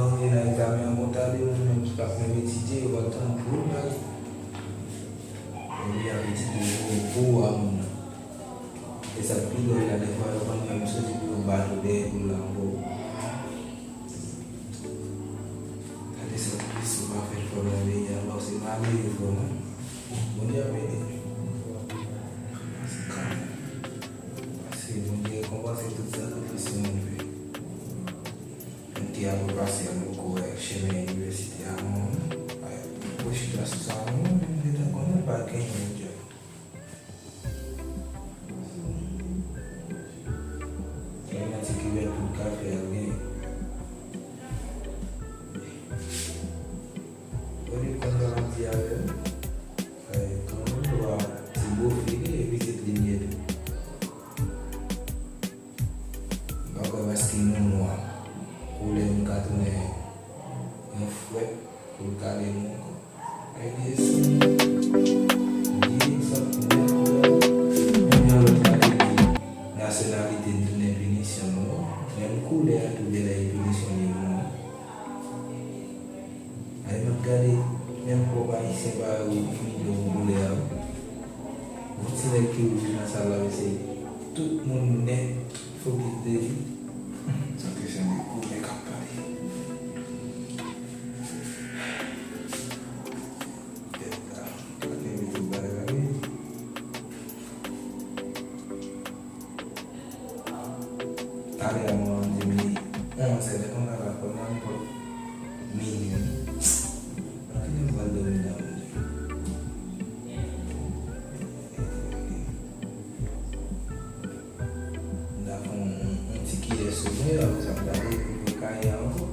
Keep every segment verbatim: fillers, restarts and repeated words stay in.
Moun gen nan egzamen an kontab, yo menm ki p ap menm etidye, yo pral tann pou yo bay. Moun li ap etidye pou, pou a moun nan. E sa k pi dwòl la, dèfwa yo konn menm soti pou yo bat ou dèyè pou l la ankò. Gade sa, plis ou pa fè l fò nan peyi a, alò se malere vrèman. Bondye ap ede. Se kanmenm. Pase Bondye rekonpanse tout sakrifis yon moun fè. Mwen te apre pase a, mwen ko wè chemen inivèsite a, mwen, mwen chita sou sa, mwen, mwen gentan konnen pa genyen djòb. Genyen ti kibèt pou kafe a genyen. Olye konn sa m ap di avè l, kanmenm dwa ti bofe li, e pitit li m ye tou. M pa kwè paske nou nwa, koulè nou ka tounen yon fwèt pou l kale nou ankò. Ay, byen si, byen egzanp, menm koulè. Menm yon lòt la te di, nasyonalite n tounen pinisyon nou, menm koulè a tou genlè e pinisyon li nou. Ay, m ap gade, menm pwòp ayisyen pa yo imilye w koulè a. Yon ti nèg ki wouj nan sal la, mesye, tout moun nèt fokis de li. Sa ke se yon koulè k ap pale. Tèt la, pa te mete bagay la, wi. Talè a mwen an di m li onz è, lè konn nan la konn nan nenpòt minui. Nan ki lè m pral dòmi la, Bondye? M ta fè yon, yon, yon ti kiyès sou mwen, apre sa m ta leve pou kaye a ankò.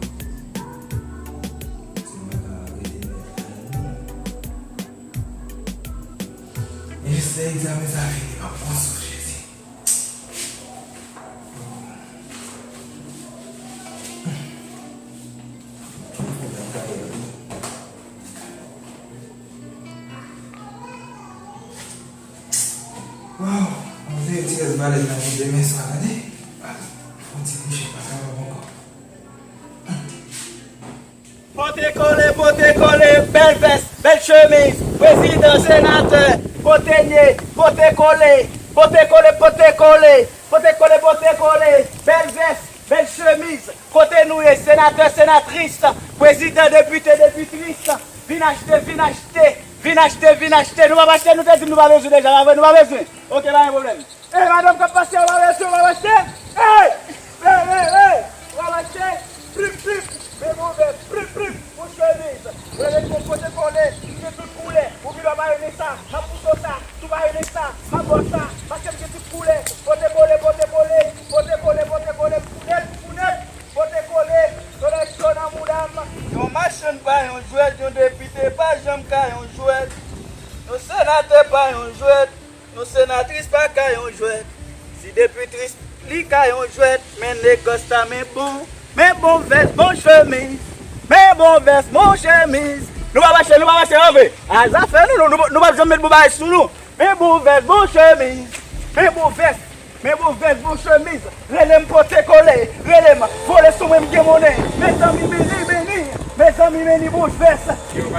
Si m pa ka rete mèt la, non. E jis lè egzamen sa fini, m ap pran souf, Jezi. Waw, mwen veye ti rès balèn nan pou demen swa, tande. Fon ti kouche, pa kapab ankò. Pote kole, pote kole, bèl vès, bèl chemiz, prezidan, senatè, pote nye, pote kole, pote kole, pote kole, pote kole, pote kole, bèl vès, bèl chemiz, kote nou ye, senatè, senatris, prezidan, depite, depitris, vin achte, vin achte, vin achte, vin achte, nou pa achte, nou te di m nou pa bezwen deja, pa vre, nou pa bezwen, oke, pa gen pwoblèm. Ey, madanm k ap pase, w ap achte, w ap achte. Ey! Ey, ey, ey! W ap achte. Plip, plip. Men bon vès. Plip, plip. Pou chemiz. Rele pou pote kole. M gen tout koulè. Ou gen dwa pa renmen sa. M ap pouse w sa. Si w pa renmen sa, m ap ba w sa. Paske m gen tout koulè. Pote kole, pote kole. Pote kole, pote kole. Pou nèt, pou nèt. Pote kole. Solèy cho nan mouda m. Yon machann pa yon jwèt. Yon depite pa janm ka yon jwèt. Yon senatè pa yon jwèt. Yon senatris pa ka yon jwèt. Si depitris li ka yon jwèt, men negòs la men bon. Men bon vès, bon chemiz. Men bon vès, bon chemiz. Nou pa mache, nou pa mache, anve. A zafè nou, nou, nou, nou p ap janm met bon bagay sou nou. Men bon vès, bon chemiz. Men bon vès, men bon vès, bon chemiz. Rele m pote kole, rele m vole sou mwen, m gen monnen. Mezanmi, meni, meni. Mezanmi, meni, bon vès,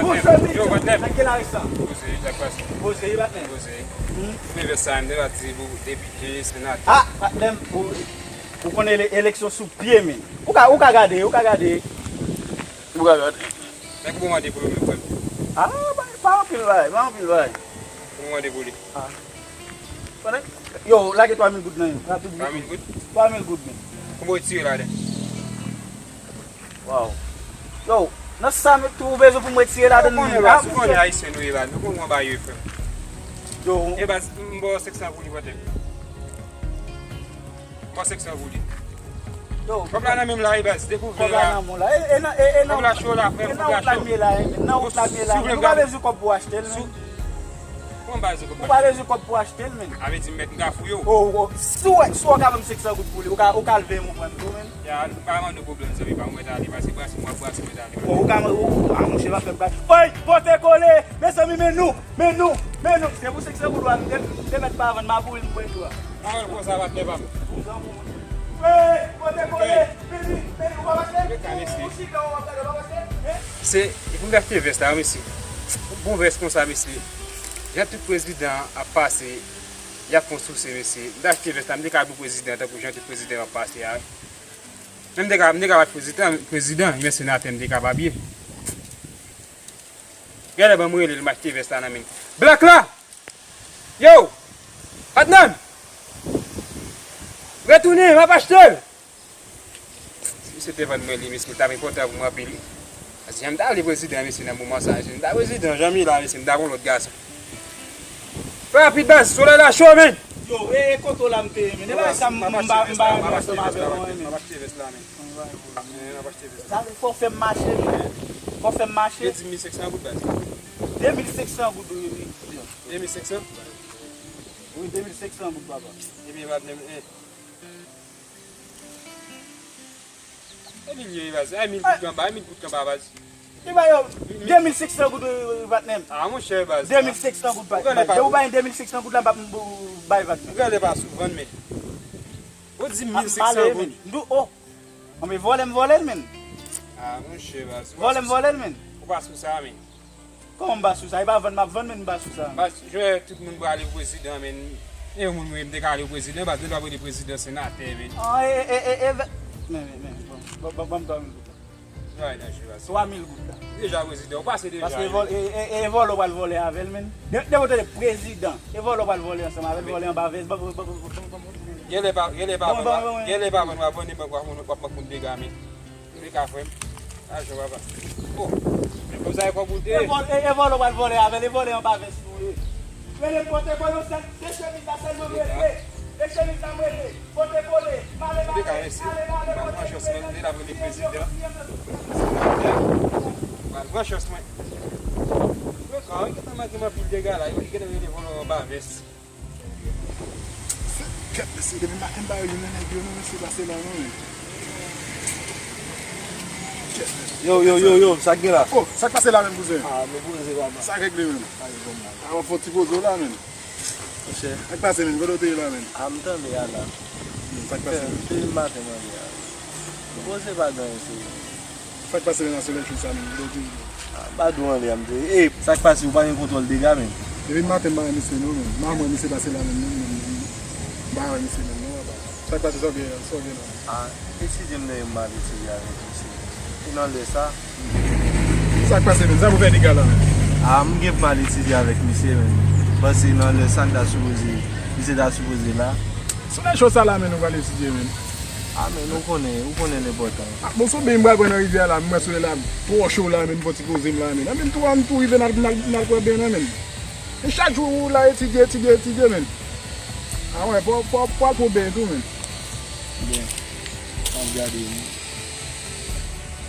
bon chemiz. Nan ki la resa? Poze, sa k pase? Poze, patnè. Poze. Hmm? Mwen vè sa, m te va di pou depite, senatè. Ah, patnè m, ou, ou konnen ele-, eleksyon sou pye, men. Ou ka, ou ka gade, ou ka gade. Ou ka gade. Nèg ou mande pou yo, men, frè m. Ah, pa, pa anpil bagay, pa anpil bagay. Ou mande pou li. Ah. Konnen? Yo, lage twa mil goud nan yo, rapid. Twa mil goud? Twa mil goud, men. Konbyen w retire ladan? Waw. Yo, nan sa m tou bezwen pou m retire ladan. Ou konnen, baz, ou konnen ayisyen nou ye la, nou konn anba yo, frè m. Yo. E baz, m ba w senk san pou li, brother. M ba w senk san pou li. Yo. Kòb la nan men m la, wi, baz, dekouvri la. Kòb la nan men w la. E, e nan, e, e nan, kòb la cho la, frè m, kòb la cho. Nan wout la m ye la, e, men. Nan wout la m ye la, men. Nou pa bezwen kòb pou achte l, men. Ou pa bezwen kòb pou achte l, men. A vle di m mèt m ka fouye w. Oh, oh, si w wè, si w wè w ka ban m senk san goud pou li, ou ka, ou ka leve m, ou pran m tou, men. Ya, pa ban nou pwoblèm, zanmi pa m, mwen t ale, pase brase, mwen brase, mwen t ale. Oh, ou ka, ou, ou, ah, monchè, pa fè m bat. Oy, pote kole, mezanmi, men nou, men nou, men nou. Se pou senk san goud, w a, m te, m te mèt pa vann, m a bouri m pwen tou a. Mwen konsa, patnè pa m. Ou zanmi, monchè. Se, e pou m te achte vès la, mesye. Bon vès konsa, mesye. Jan tout prezidan ap pase, y ap fè yon souse, mesye. M te achte vès la, m te ka abye prezidan tankou jan tout prezidan yo ap pase a. Men m te ka, m te ka bat prezidan, prezidan, men senatè, m te ka pa abye. Genlè ban m rele l, m achte vès la nan men l. Black la! Yo! Patnè m! Retounen, m ap achte l! Si misye te vann mwen li, mesye, li t ap enpòtan pou mwen anpil. Paske jan m ta vle prezidan, mesye, nan moman sa, mesye, m ta prezidan, jan m ye la, mesye, m ta gon lòt gason. Fè rapid, baz, solèy la cho, men! Yo, e, e kote w la m te ye, men. E bagay sa m, m ba, m ba ansanm avè w, men. M ap achte vès la, men. Sa fò w fè m mache, men. Fò w fè m mache. Yo di mil senk san goud, baz. De mil senk san goud, wi, wi. De mil senk san? Wi, de mil senk san goud, papa. Ebyen, patnè m, eh. E mil yo ye, baz. E mil goud kanba, e mil goud kanba, baz. Li ba yo de mil senk san goud, patnè m. Ah, monchè, baz. De mil senk san goud, patnè m. Depi w ba m de mil senk san goud la, m p ap bay vag, men. Ou genlè pa sou vann, men. Ou di mil senk san goud. M di, oh. Anben vòlè m vòlè l, men. Ah, monchè, baz. Vòlè m vòlè l, men. Ou pa sou sa, men. Kòman m pa sou sa? E pa vann m ap vann, men m pa sou sa. Baz, jwè tout moun prale prezidan, men. E yon moun mwen, m te ka ale prezidan, baz, lè l pa prale prezidan, senatè, men. Ah, e, e, e, e, men, men, men, bon, bon, bon, bon, bon, bon. Twa mil goud la. Twa mil goud la. Deja prezidan, ou pase deja. Paske vòl-, e, e, e vòlè w pral vòlè avè l, men. De, de w tande prezidan, e vòlè w pral vòlè ansanm avè l, vòlè anba vès. Bon, bon, bon, bon, bon, bon, bon. Genlè pa, genlè pa vann, genlè pa vann, w ap vann, w ap manke moun dega, men. Mwen ka frè m. Lajan papa. Oh. Men kòm sa e kòb ou te. E vòl-, e, e vòlè w pral vòlè avè l, e vòlè anba vès nou ye. Rele pote kole w sèl, se chemiz la sèlman m rele. E chemiz la m rele. Pote kole, male, male, male, male, pote kole. Pral pran chans mwen, li t ap rele prezidan. Pral pran chans mwen. Mwen ka, wi, gentan manke m anpil dega la, wi, gentan rele vòlè anba vès. Kèt, mesye, depi maten m pa wè youn nan nèg yo, non, mesye, pase la, non, men. Kèt, mesye. Yo, yo, yo, yo, sa k gen la? Oh, sa k pase la menm, kouzen? Ah, men poze, papa. Sa k regle menm? Sa k gen la? Ah, w ap fè yon ti poze w la, menm. Monchè. Sa k pase, menm? Kote w te ye la, menm? Ah, m tande a la. Hmm, sa k pase, menm? Depi maten m anvi a. Poze pa gen anyen serye. Sa k pase nan Soleil Show sa menm? Lè w di. Ah, m pa di w anlè a, m te. E, sa k pase, ou pa gen kontwòl dega, menm. Depi maten m pa wè misye non, menm. M pa wè misye pase la menm, non, menm, menm. M pa wè misye menm, non, papa. Sa k pase, sa w gen, sa w gen la? Ah, etidye m dèyè m al etidye avèk misye. E nan lè sa. Sa k pase menm? Sa pou fè dega la menm? Ah, m gen pou m al etidye avèk misye, menm. Paske nan lè sa, m ta sipoze, misye ta sipoze la. Soleil Show sa la menm, nou pral etidye menm. Ah, men ou konnen, ou konnen l enpòtan. Ah, bon, se yon beny m pral pran nan rivyè a la, m wè solèy la twò cho la, men m fè yon ti poze m la, men. Ah, men tou, an tou rive n al, n al, n al pran beny nan, men. E chak jou ou la etidye, etidye, etidye, men. Ah, wè, fò, fò, fò al pran beny tou, men. Bon, m ap gade, men.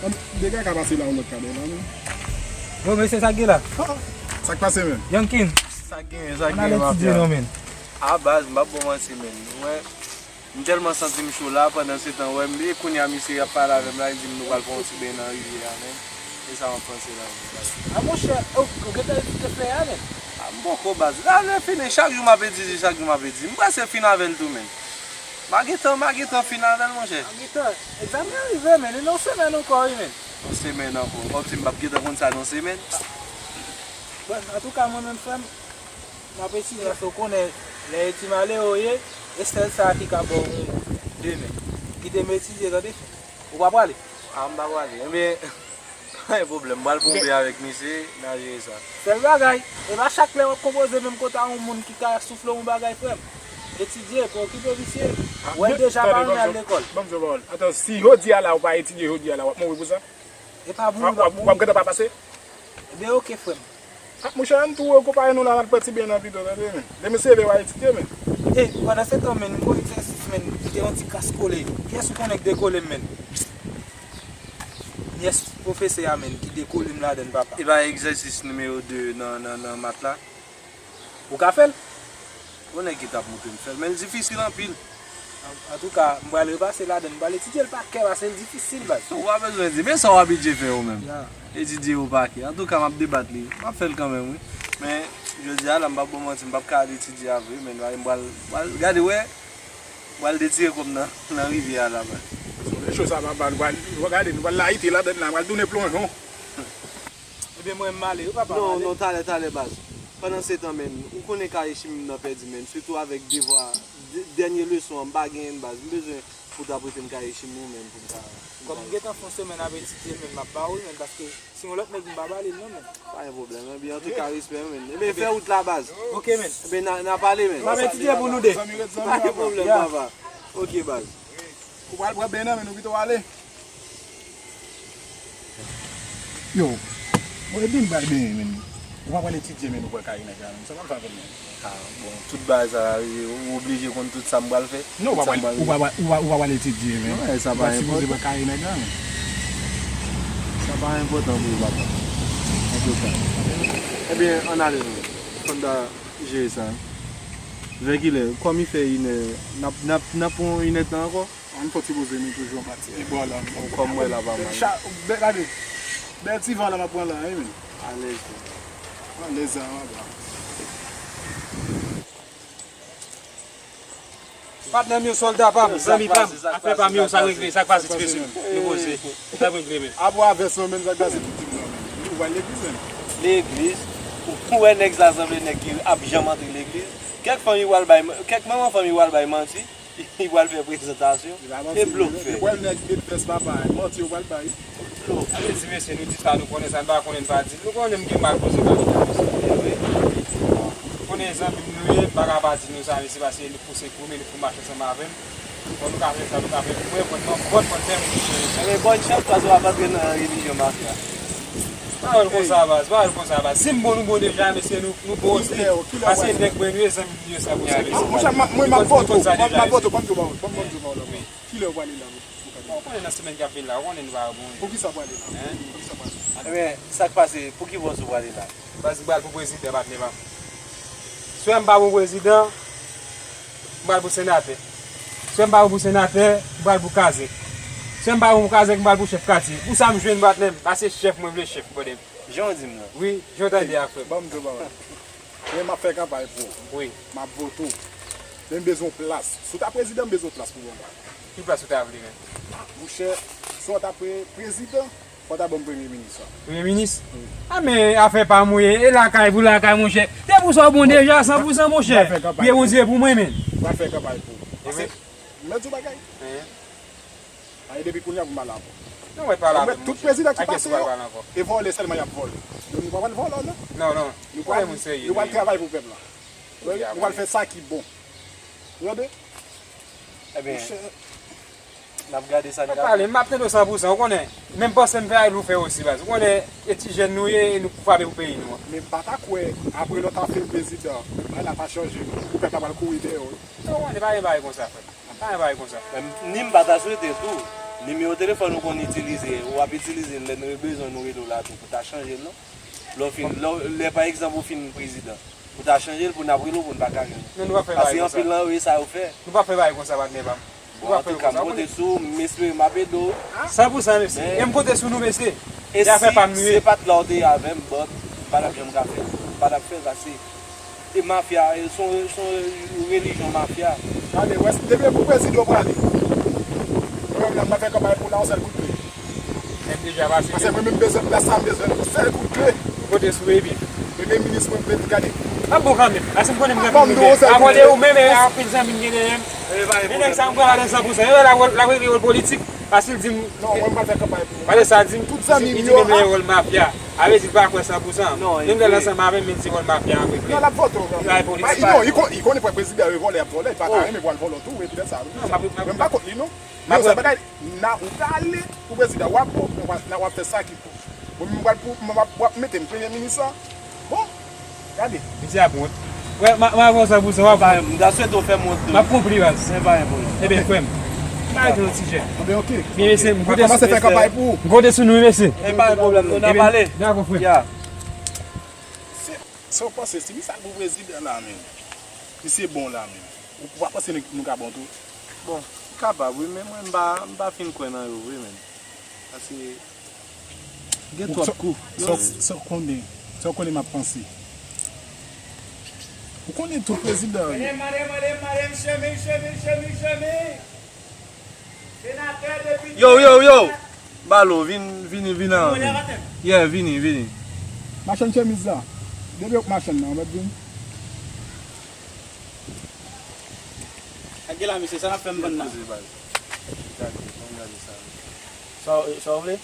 An, dega ka pase la, yon lòt kadè la, men. Bon, mesye, sa k gen la? Ah, sa k pase, men? Yankin. Sa k gen, sa k gen, mafya? Ann al etidye non, men. Ah, baz, m p ap ba w manti, men. Ou wè, m tèlman santi m cho la, pandan se tan, wè, m, e kounye a misye ap pale avè m la, li di m nou pral pran yon ti beny nan rivyè a, men. E sa m ap panse la, men. A monchè, ou, ou gentan evite fè a, men? A, m poko, baz. La, lè fini, chak jou m ap etidye, chak jou m ap etidye. M prèske fin avè l tou, men. M a gentan, m a gentan fin avè l, monchè. M a gentan. Egzamen an rive, men. E nan yon semèn ankò, wi, men. Yon semèn ankò. Kòmsi m p ap gentan konn sa nan yon semèn. Bon, antouka, mwen menm, frè m, m ap etidye, paske w konnen, lè etidye malere w ye, e sèl sa ki ka ba w yon de men. Kite m etidye, tande? Ou pa prale? A, m pa prale. Ebyen, pa gen pwoblèm. M pral ponpe avèk misye, n a jere sa. Sèl bagay, e pa chak lè w ap konpoze menm kote a yon moun ki ka soufle w yon bagay, frè m. Etidye, pa okipe misye. Wè l deja pa renmen al lekòl. Ban m di w yon pawòl. Atann, si jodi a la ou pa etidye jodi a la, w ap mouri pou sa? E pa pou w, w ap, w ap gentan pa pase? Ebyen, oke, frè m. Ah, monchè, ann tou konpare nou la, n al pran ti beny nan pito, tande, men. Demen se lè w a etidye, men. E, pandan se tan, men, m gon egzèsis, men, ki te yon ti kras kole. Kiyès ou konnen ki dekole m, men? Niyès pwofesè a, men, ki dekole m ladan l, papa. E pa egzèsis nimewo de nan, nan, nan mat la? Ou ka fè l? Gon nèg ki t ap montre m fè l, men l difisil anpil. An, antouka, m pral repase ladan l, m pral etidye l pa kè, paske l difisil, baz. Ou pa bezwen di, men sa w abitye fè ou menm. Ya. Etidye ou pa kè. Antouka, m ap debat li. M ap fè l kanmenm, wi. Men, jodi a la, m p ap ba w manti, m p ap ka al etidye a vre, men m pral, pral gade, wè. Pral detire kòb nan, nan rivyè a la, baz. Mesye, sa va ba nou pral, w gade, nou pral layite ladann la, pral tounen plonjon. Ebyen, mwen, m ale, wi, papa, m Non, ale. non, talè, talè, baz. Pandansetan, menn, ou konnen kaye chimim nan pèdi, menn. Sitou avèk devwa, de- dènye leson an, m pa genyen, baz. M bezwen pou ta prete m kaye chimim ou, menn, pou m ta. Kòm m gentan fè yon semèn ap etidye l, menn, m ap ba ou l, menn, paske se yon lòt nèg m pa ba li l, non, menn. Pa gen pwoblèm, ebyen, antouka, respè, menn. Ebyen, fè wout la, baz. Ok, menn. Ebyen, n a, n a pale, menn. M ap etidye pou nou de. Pa gen pwoblèm, papa. Ok, baz. Ou pral pran ben nan, menn, ou pito ale. Yo, bon, epi m pral benyen, menn. Ou pa pral etidye, menn, ou pral kay nèg la, menn. Sa pral fè avè m, menn. Ah, bon, tout bagay sa, ou oblije konn tout sa m pral fè. Non, ou pa pral, ou pa, ou pa, ou pa pral etidye, menn. Wi, sa pa enpòtan. Ou pa sipoze pral kay nèg la, menn. Sa pa enpòtan pou ou, papa. Antouka. Ebyen, ann ale, non. Fò n ta jere sa. Vè kilè? Kòm li fè inè, n ap, n ap, n ap pran yon inèdtan ankò? Ann fò ti poze nou toujou anba ti pye bò la. Kòm mwen la pa mal. Cha, bè, gade. Bèl ti van la m ap pran la, wi, men. Alèz. Alèz a, anba. Patnè m yo, sòlda pa m, zanmi pa m, afè pa m yo, sa regle, sa k pase ti mesye? Nou poze, sa regle, men. Apre avès lan, menm sa k pase tout tip lan, men. Ou pral legliz, menm. Legliz? Ou wè nèg sa sanble nèg ki ap janm antre legliz? Kèk fanmi pral bay, kèk manman fanmi pral bay manti. Li pral fè prezantasyon. E blofè. Li pral nèg met vès papa, manti yo pral bay. Blofè. Ale di mesye, nou di sa nou konnen, sa n pa konnen n pa di. Nou konnen m gen mal poze pa nou. Konnen zanmi m nou ye, m pa ka pa di nou sa, mesye, paske nou pouse goumen, nou pou mache ansanm avè m. Bon, nou ka fè sa, nou ka fè. Mwen, bon, bon, bon, bon, tèm. Ebyen, bòn chans, paske w ap antre nan relijyon mafya. Pawòl konsa, baz, pawòl konsa, baz. Si m bon, nou bon deja, mesye, nou, nou bon osi. Kilè, kilè w pral vini? Pase nèg mwen, nou ye zanmi m, nou ye san pou san, mesye. Monchè, m ap, mwen, m ap vote w, m ap vote w, ban m di w pawòl, ban m, ban m di w pawòl ankò. Kilè w prale la, pou, pou Kadejak? Ou konnen nan semèn k ap vin la, ou konnen nou pa bon. Poukisa w prale la? Hein? Poukisa w prale la? Ebyen, sa k pase? Pou ki pòs ou prale la? Baz, m pral pou prezidan, patnè pa m. Swè m pa pou prezidan, m pral pou senatè. Swè m pa pou senatè, m pral pou kazèk. Swè m pa pou kazèk, m pral pou chèf katye. Pou sa m jwenn patnè m, paske chèf mwen vle chèf, brother. Jan w di m nan. Wi, jan w tande a, frè m. Ban m di w bagay. Mwen, m ap fè kanpay pou ou. Wi. M ap vote w. Men m bezwen yon plas. Si w ta prezidan, m bezwen yon plas pou mwen. Ki plas ou ta vle, men? Monchè, si w ta pre-, prezidan, fò w ta ban m premye minis la. Premye minis? Wi. A, men afè pa m ou ye, e lakay pou lakay, monchè. Depi w sa w bon deja, san pou san, monchè. Pye Bondye pou mwen, men. M ap fè kanpay pou ou. Paske, m ap di w bagay. Hein? Ayi, depi kounye a pou m pale avè w. Non, mwen pale avè w, monchè. Tout prezidan ki pase yo, e vòlè sèlman y ap vòlè. Nou, nou pa pral vòlè, non. Non, non. Nou pral, nou pral travay pou pèp la. Nou pral fè sa ki bon. Ou tande? Ebyen, n ap gade sa n ka fè. Pale, m ap tande w san pou san, ou konnen. Menm panse m fè a, nou fè osi, baz. Ou konnen, e ti jèn nou ye, e nou pou frape pou peyi nou an. Men m pa ta kwè, apre lè w ta fin prezidan, bagay la ta chanje, pou pèp la pral kouri dèyè w. Non, ou konnen, pa gen bagay konsa, frè. Pa gen bagay konsa. Men, ni m pa ta swete tou. Nimewo telefòn ou konn itilize, ou ap itilize l lè nou bezwen nou rele w la tou pou ta chanje l, non. Lè w fin, lè, lè pa egzanp ou fin prezidan, pou ta chanje l pou n ap rele w pou n pa ka jwenn ou. Non, nou pa fè bagay konsa. Paske anpil nan yo, e sa yo fè. Nou pa fè bagay konsa, patnè pa m. Bon, antouka, m konte sou ou, m espere m ap ede w. San pou san, mesye. E m konte sou nou, mesye. E afè pa m nou ye. Si se pa t la w te ye avè m, bon, m pa t ap janm ka fè l. M pa t ap fè l, paske E mafya, e se yon, se yon relijyon mafya. Gade, wè, depi pou prezidan w prale. Mwen menm la, m pa fè kanpay pou la, yon sèl kout pye. Nèg deja pase. Paske mwen menm bezwen plas sa, m bezwen yon sèl kout pye. Kote sou epi. Premye minis mwen, m vle gade. Ap bon kanmenm. Paske m konnen m gen anpil moun. Abòne ou menm, e anpil zanmi m gen dèyè m. E nèg sa m pran ladan san pou san. E la, la, la, la, politik. Paske l di m. Non, mwen m pa fè kanpay pou ou. Pale sa, di m, tout zanmi m yo, menm lè wòl mafya. A vle di l pa kwè san pou san. Non, menm lè l ansanm avè m, men l di wòl mafya an vre. Non, l ap vote w kanmenm. Non, li konnen pou prezidan yo vòlè, y ap vòlè, li pa ta renmen pou al vòlè tou, e poutèt sa. Mwen m pa kont li, non. Men se bagay, nan ou prale pou prezidan, w ap bon, nan w ap fè sa ki bon. Mwen menm m pral pou, m ap, w ap mete m premye minis la. Bon, gade. Misye ap wont. Wè, m a, m a fè w san pou san, w ap wont. M ta swete w fè m wont tou. M ap konpli, baz. Men pa gen pwoblèm. Ebyen, frè m. M pa rete nan ti jèn. Ebyen, ok. Byen, mesye, m konte sou nou, mesye. M konte sou nou, mesye. Men pa gen pwoblèm, nou nan pale. Dakò, frè m. Ya. Se, sa w panse, si misye al pou prezidan la, menm. Misye bon la, menm. Ou, ou pa panse nou, nou ka bon tou? Bon, kapab, wi, men mwen, m pa, m pa fin kwè nan yo vre, menm. Paske Gen twòp kou. Sa w konnen, sa w konnen m ap panse. Ou konnen tout prezidan yo. Mande, mande, mande, mande, chemi, chemi, chemi, chemi. Senatè, depite. Yo, yo, yo! Balo, vin, vini, vin an. Vin. Yeah, vini, vini. Machann chemiz la. Depi yo machann nan, mwen vin. Ak gen la, mesye, sa n ap fè m vann nan. Sa w- sa w vle?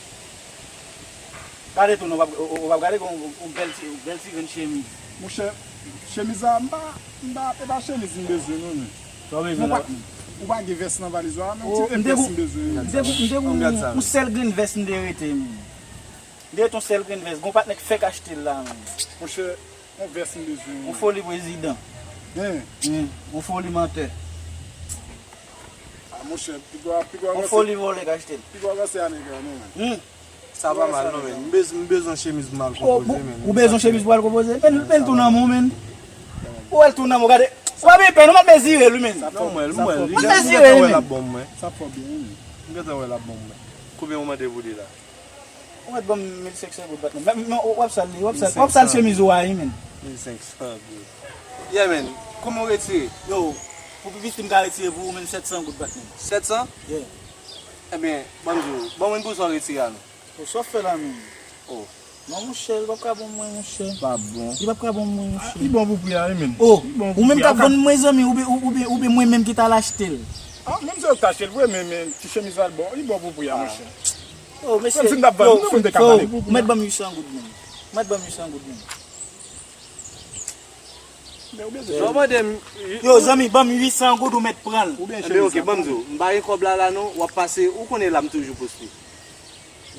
Gade tou, non, w ap- w- w ap gade yon yon bèl ti- yon bèl ti grenn chemiz. Monchè, chemiz la, m pa, m pa, e pa chemiz m bezwen non, men. Sa w bezwen Mwen la? pa, ou pa gen vès nan valiz ou a, men Oh, yon ti m te vès gon- m bezwen. M te gon- m te gon- yon sèl grenn vès m te rete, men. M te rete yon sèl grenn vès. Gon patnè k fèk achte l la, men. Monchè, yon vès m bezwen. Yon foli prezidan. Hein, Hmm, yon foli mantè. ah, monchè, pigwa, pigwa Yon foli vòlè k achte l. Pigwa ranse a nèg la, non, men. Hmm. Sa pa mal non, men. M bez- m bezwen chemiz pou m al Oh, konpoze, men. ou bezwen chemiz pou al konpoze? Men, men tou nan men w, men. Ou al tou nan men w, gade. Ou pa gen pèn, ou mèt mezire l, wi, men. Non, mwen, mwen, li Mwen gen- m mezire, gentan wè men. L ap ban m, mwen. Sa fò byen, wi. M gentan wè L ap ban m, mwen. Konbyen ou mande pou li la? Ou mèt ban m mil senk san goud bat, men. Men, men, w ap sal li, w ap sal, w ap sal chemiz ou a, wi, men. Mil senk san goud. Yeah, men. Konbyen ou retire? Yo, pou pi piti m ka retire pou ou, men, sèt san goud bat, men. Sèt san? Yeah. Ebyen, ban m di w, ban mwen pou sa w retire a non. Yo, sa w fè la, men. Oh. Non, monchè, li p ap ka ban mwen, monchè. Pa bon. Li p ap ka ban mwen, monchè. Li bon pou pri a, wi, men. Oh, Li bon pou ou menm pri k a, ap vann mwen, zanmi, oubyen ou- oubyen- oubyen mwen menm ki t al achte l. Ah, menm se yo k t achte l vre, men, men ti chemiz la l bon, li bon pou pri a, monchè. Oh, mesye, Menm si m t ap vann, yo, nou menm te ka yo, pale pou ou mèt ban m uit san goud, men. Ou mèt ban m uit san goud, men. Men ou bezwen. Sa w mande m. Yo, zanmi, ban m uit san goud, ou mèt pran l. Ou byen Ebyen, ok, ban m di w. M pa gen kòb la, la, non. W ap pase, ou konnen la m toujou poste.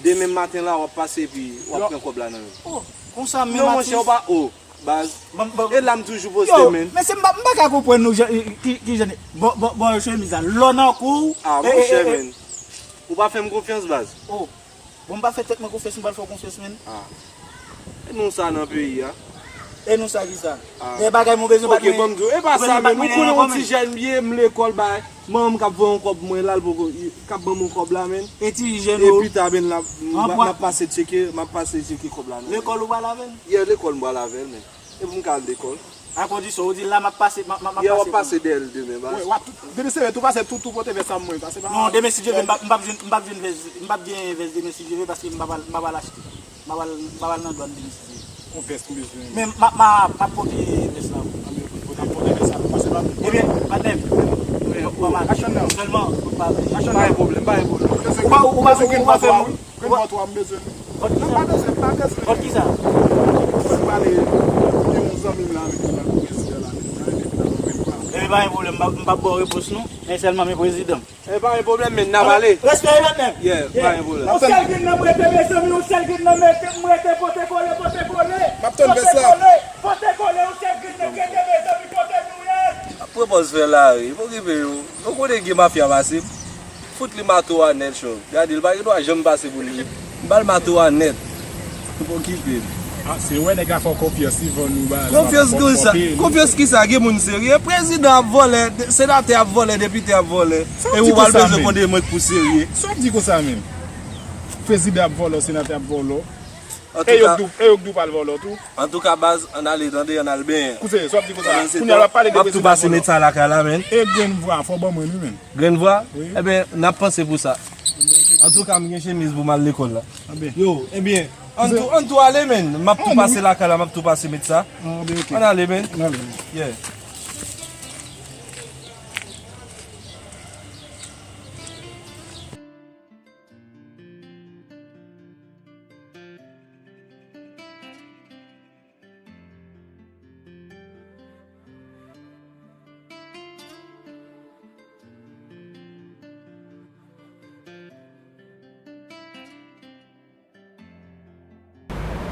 Demen maten la, w ap pase epi w ap pran kòb la nan men m. Oh, konsa, men Non, monchè, w pa, oh, baz. Ban- ban- E la m toujou poste, Yo, men. Mesye, m pa, m pa ka konprann nou jan- ki, ki jan. Bon, bon, bon, chemiz la. Lò nan kou. Ah, monchè, men. Ou pa fè m konfyans, baz. Oh, bon, m pa fè tèt mwen konfyans, m pa fè w konfyans, men. Ah. E nou sa nan peyi a. E nou sa ki sa? Ah. E bagay mwen bezwen bat Ok, ban m di w. E pa sa, men. Ou konnen yon ti jèn m ye, m lekòl, bay. Manman m k ap voye yon kòb mwen la, l poko, k ap ban m yon kòb la, men. E ti jèn E ou. Pita, men, l ap, m An ap- pwa- m ap pase tcheke, m ap pase tcheke kòb la, non. Lekòl ou pral avè l? Yeah, lekòl m pral avè l, men. E pou m ka al lekòl. A kondisyon, ou di la, m ap pase, m ap, m ap, m ap Yeah, w ap pase. Pase dèyè l demen, baz. Wi, w ap tou- demen se tou pase tout, tou pote vès sa mwen, pase pa. Non, demen si Dye vle, m p ap, m p ap jwenn, m p ap jwenn vès, m p ap gen vès demen si Dye vle, paske m p ap al, m p ap al achte. M p ap al, m p ap al nan dwàn demen si Dye vle. Yon vès m bezwen. Men m ap, m ap, m ap pote vès la. Anben, pote, pote vès sa, pase pa. Ebyen, patnè m. Bon, bon, Machann nan. Sèlman, ou pa vle. Pa gen pwoblèm, pa gen pwoblèm. Ou pa, ou pa, ou pa fè moun. Grenn vòt ou a m bezwen. Vòt ki Non, sa? pa bezwen, pa bezwen. Vòt ki sa? Mwen pale, gen yon zanmi m la, men ki pa prezidan la, men ki pa rete nan grenn vòt. Ebyen, pa gen pwoblèm, m p ap, m p ap ba w repons non. Men sèlman, men prezidan. E pa gen pwoblèm, men n ap ale. Respè, patnè m. Yeah, pa gen pwoblèm. Yon sèl grenn nan m rete, mezanmi, yon sèl grenn nan m rete, m rete, pote kole, pote kole. M ap tann vès la. Pote kole, pote kole, yon sèl grenn nan m rete, mezanmi, kote nou ye? Ap pran pòz fè la, wi. Pa okipe yo. Ou konnen gen mafya pase. Fout li mato a nèt, cho. Gade, li pa gen dwa janm pase pou li. M ba l mato a nèt. Pa okipe l. Ah, se wè nèg la fè w konfyans, li vann ou ba. Konfyans konsa. Konfyans ki sa? Gen moun serye. Prezidan ap vòlè, senatè ap vòlè, depite ap vòlè. E ou pral bezwen konde mwen pou serye. Sa w di konsa menm? Prezidan ap vòlè, senatè ap vòlè. E yo k di w, e yo k di w pral vòlè tou. Antouka, baz, ann ale, tande, ann al benyen. Koute, sa w ap di konsa? Kounye a w ap pale de M ap tou prezidan pase vòlè. Met sa lakay la, men. E grenn vwa, fò w ban mwen li menm. Grenn vwa? Wi. Ebyen, n ap panse pou sa. Antouka, m gen chemiz pou m al lekòl la. Anben. Yo, ebyen, ann tou, ann tou ale, men. M ap tou pase lakay la, m ap tou pase Met sa. Anben, ok. Ann ale, men. Ann ale, men. Yeah.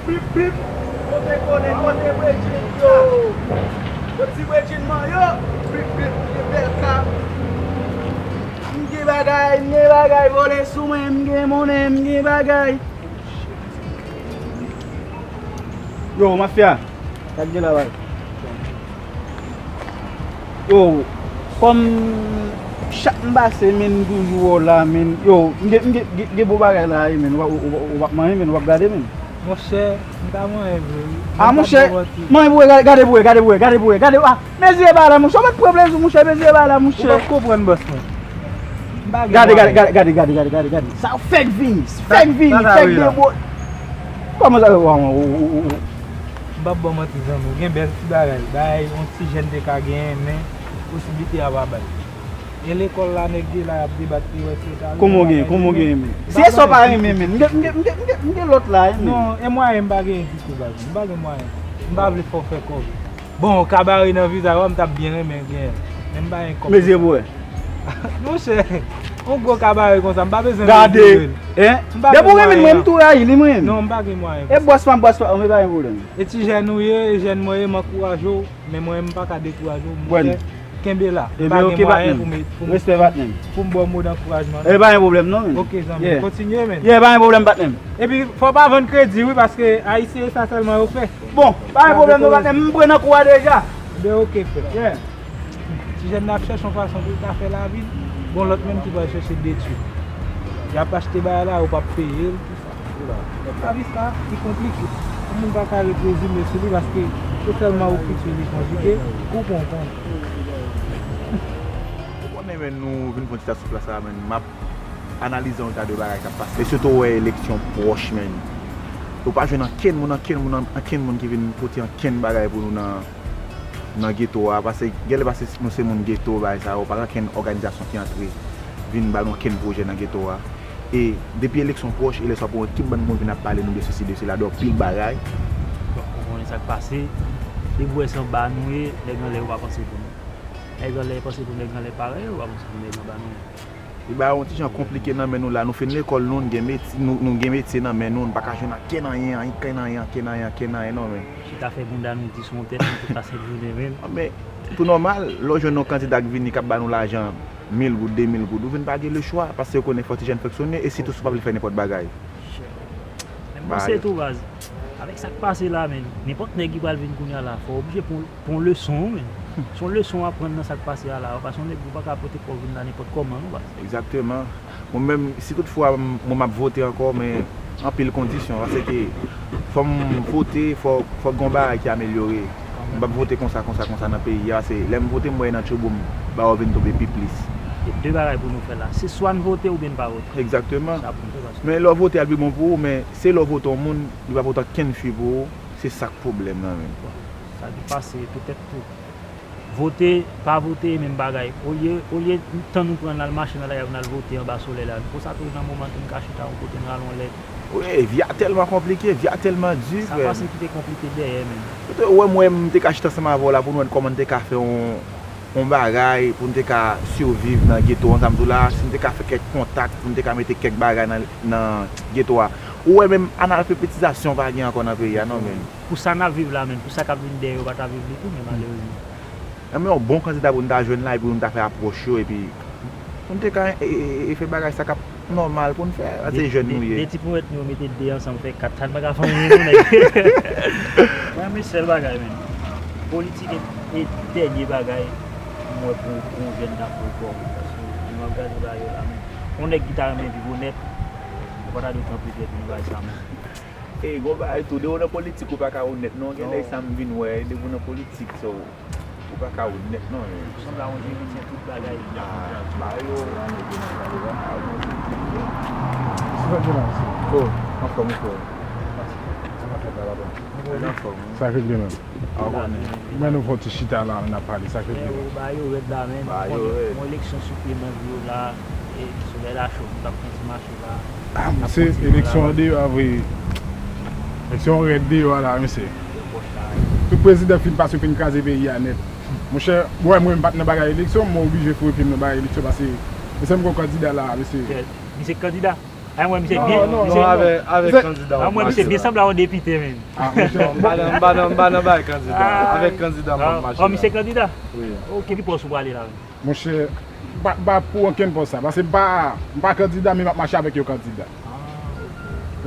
Blip, blip. Pote kole, pote bredjin yo. Pote ti bredjin mwen yo. Blip, blip, gen bèl ka. M gen bagay, m gen bagay, vòlè sou mwen, m gen monnen, m gen bagay. Yo, mafya. Sa k gen la, bay? Yo, kòm chak m pase, men, m toujou wè w la, men. Yo, m gen, m gen, gen, gen bon bagay la, men. W ap, w ap, w ap manje, men, w ap gade, men. Monchè, m ta manyen vre wi. Ah, monchè, manyen pou wè, gade pou wè, gade pou wè, gade pou wè, gade, ah, mezire ba la, monchè, ou mèt pran plezi, monchè, mezire ba la, monchè. Ou p ap konprann, bòs mwen. M pa gen mwayen. Gade, gade, gade, gade, gade, gade, gade. Sa fèk vini, fèk vini, fèk debò. Kòman sa, w, w, w, w, w. M p ap ba w manti, zanmi, w gen bèl ti bagay, bagay yon ti jèn te ka genyen, men posiblite a pa bay. E lekòl la, nèg de la y ap debat pou yo wè si yo ta renmen. Kòman w gen, kòman w gen, men? Si e sa w pa renmen, men, m gen, m gen, m gen, m gen, m gen lòt la, men. Non, e mwayen m pa genyen ditou, baz. M pa gen mwayen. M pa vle fè w fè kòb. Bon, kabare nan vizaj, m t ap byen renmen genyen. Men m pa gen kòb. Mezire pou wè. Monchè, yon gwo kabare konsa, m pa bezwen mezire l. Gade, hein? Depi w renmen mwen, m tou rayi li, mwen. Non, m pa gen mwayen. E bòs pa m, bòs pa m, men pa gen pwoblèm. E ti jèn ou ye, e jèn mwen ye, m ankouraje w. Men mwen, m pa ka dekouraje w, monchè. Kenbe la. M pa gen mwayen pou m, pou m, pou m ba w mo dankourajman, non. E pa gen pwoblèm, non, men. Ok, zanmi, kontinye, men. Yeah, pa gen pwoblèm, patnè m. Epi, fò w pa vann kredi, wi, paske Ayisyen, e sa sèlman yo fè. Bon, pa gen pwoblèm, non, patnè m. M pran nan kou a deja. Ebyen, ok, frè. Yeah. Ti jèn nan ap chèche yon fason pou l ta fè lavi l. Gon lòt menm ki pral chèche detwi l. Y ap achte bagay la, yo p ap peye l. Lavi sa, li konplike. Yon moun pa ka ret rezime sou li paske se sèlman ou ki tire li konjike, ou konprann. Ou konnen, men, nou vin fè yon ti tèt sou plas la, men, m ap analize yon ta de bagay k ap pase. E sitou wè eleksyon pwòch, men. Ou pa jwenn ankenn moun, ankenn moun, ankenn moun ki vin pote ankenn bagay pou nou nan, nan geto a. Paske genlè paske nou se moun geto, bagay sa yo, pa gen ankenn òganizasyon ki antre vin ba nou ankenn pwojè nan geto a. E depi eleksyon pwòch, e lè sa pou yon ekip bann moun vin ap pale nou de sesi, de sela, de anpil bagay. Bon, ou konnen sa k pase. Depi w wè se anba nou ye, nèg anlè yo pa panse pou nou. Nèg anlè panse pou nèg anlè parèy yo, pa panse pou nèg anba nou. Li ba yon ti jan konplike nan men nou la. Nou fin lekòl nou, nou gen metye, nou, nou gen metye nan men nou, nou pa ka jwenn ankenn anyen, ankenn anyen, ankenn anyen, ankenn anyen, non, men. Chita fè bounda nou di sou yon tèt, nou tout pase jounen, men. Ah, men, tou nòmal, lè w jwenn yon kandida k vini k ap ba nou lajan, mil goud, de mil goud, ou vin pa gen lechwa, paske yo konnen fò ti jèn fonksyone, e sitou si w pa vle fè nenpòt bagay. Men m panse tou, baz, avèk sa k pase la, men, nenpòt nèg ki pral vin kounye a la, fò w oblije pran, pran leson, men. Se yon leson w aprann nan sa k pase a la, paske yon nèg ou pa ka pote kò w vin la nenpòt kòman, non, baz. Egzakteman. Mwen menm, si toutfwa m, mwen m ap vote ankò, men anpil kondisyon, paske fò m vote, fò, fò gen yon bagay ki amelyore. M p ap vote konsa, konsa, konsa nan peyi a, se lè m vote, m wè nan tchouboum, bagay yo vin tonbe pi plis. E de bagay pou nou fè la, se swa n vote oubyen n pa vote. Egzakteman. Sa pou n fè, paske men lè w vote a, l pi bon pou ou, men se lè w vote yon moun, li pa pote ankenn fwi pou ou, se sa k pwoblèm nan, men. Bon, sa ki pase, petèt tou. Vote, pa vote, menm bagay. Olye, olye tan nou pran n al mache nan lari a pou n al vote anba solèy la, konsa tou nan moman tou n ka chita yon kote n rale yon lèt. Wi, vi a tèlman konplike, vi a tèlman di, frè m. Sa pa se ki te konplike dèyè menm. Ou te wè m, wè m te ka chita ansanm avè w la pou n wè kòman n te ka fè yon, yon bagay, pou n te ka siviv nan geto an, sa m di w la, si n te ka fè kèk kontak, pou n te ka mete kèk bagay nan, nan geto a. Ou wè menm analfabetizasyon pa gen ankò nan peyi a, non, menm. Pou sa n ap viv la menm, pou sa k ap vin dèyè yo pa ta viv li tou, men malerezman. Enben, yon bon kandida pou n ta jwenn la, epi pou n ta fè apwòch yo, epi pou n te ka, e, e, e, e fè bagay sa k ap nòmal pou n fè, paske se jèn nou ye. De, de, de ti ponyèt nou yo mete de ansanm fè kat, sa n pa ka fè anyen non, nèg. Mwen, men sèl bagay, men. Politik e, e dènye bagay mwen wè pou, pou yon jèn ta fè kò, paske lè m ap gade bagay yo la, men. Yon nèg ki ta renmen viv onèt, ou pa ta dwe kanpe pyè pou yon bagay sa, men. E, gon bagay tou, depi w nan politik, ou pa ka onèt, non. Gen lè sa m vin wè, depi w nan politik, so, ou pa ka onèt, non, men. Ou sanble a yon Jerityen, tout bagay. Ah, ba yo. Oh, anfòm, frè. Anfòm. Sa k regle menm? Mwen nou fè yon ti chita la, n ap pale, sa k regle menm? Ba yo rèd la, men. Ba yo rèd. Yon eleksyon sou pye bandi yo la, e solèy la cho, nou t ap fè yon ti mache. Ah, mesye, eleksyon an deyò a vre. Eleksyon an rèd deyò a la, mesye. Tout prezidan fin pase, yo fin kraze peyi a nèt. Monchè, bon, mwen, m pa t nan bagay eleksyon, mwen oblije foure pye m nan bagay eleksyon, paske mesye m gon kandida la, mesye. Misye kandida? A, mwen, misye byen. Non, non, avèk, avèk kandida w ap mache la. A, mwen, misye byen sanble a yon depite, men. Ah, monchè. Non, m pa nan, m pa nan, m pa nan bagay kandida. Avèk kandida m ap mache la. Oh, misye kandida? Wi. Ok, ki pòs ou prale la, men? Monchè, m pa, m pa pou okenn pòs sa, paske m pa, m pa kandida, men m ap mache avèk yon kandida.